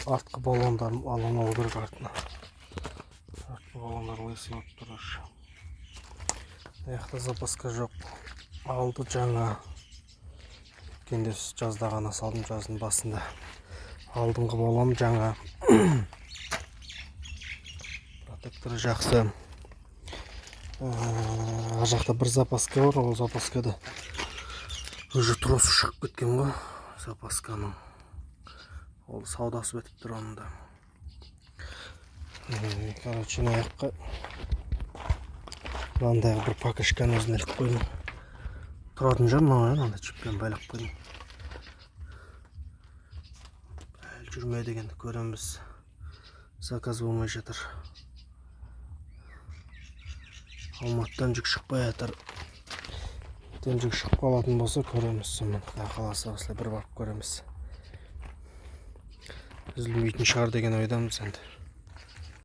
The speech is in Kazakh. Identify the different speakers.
Speaker 1: Артқы баллондарын алып алу керек артына. Артқы баллондар лысый болып тұр уже. Мына жақта запаска жоқ. Алды жаңа. Өткенде жазда ғана салдым, жаздың басында. Алдыңғы баллон жаңа. Протекторы жақсы. Ар жақта бір запаска бар, ол запаскада уже тросы шығып кеткен ғой запасканың. Ол саудасы бітіп тұр оның да. Короче, мына жаққа мынандай бір покрышканың өзін іліп қойдым. Тұратын шығар мынау, иә, мынандай жіппен байлап қойдым. Әлі жүрмеді енді, көреміз. Заказ болмай жатыр. Алматыдан жүк шықпай жатыр. Ертең жүк шығып қалатын болса, көреміз сонымен. Құдай қаласа, осылай бір барып көреміз. Үзілмейтін шығар деген ойдамыз енді.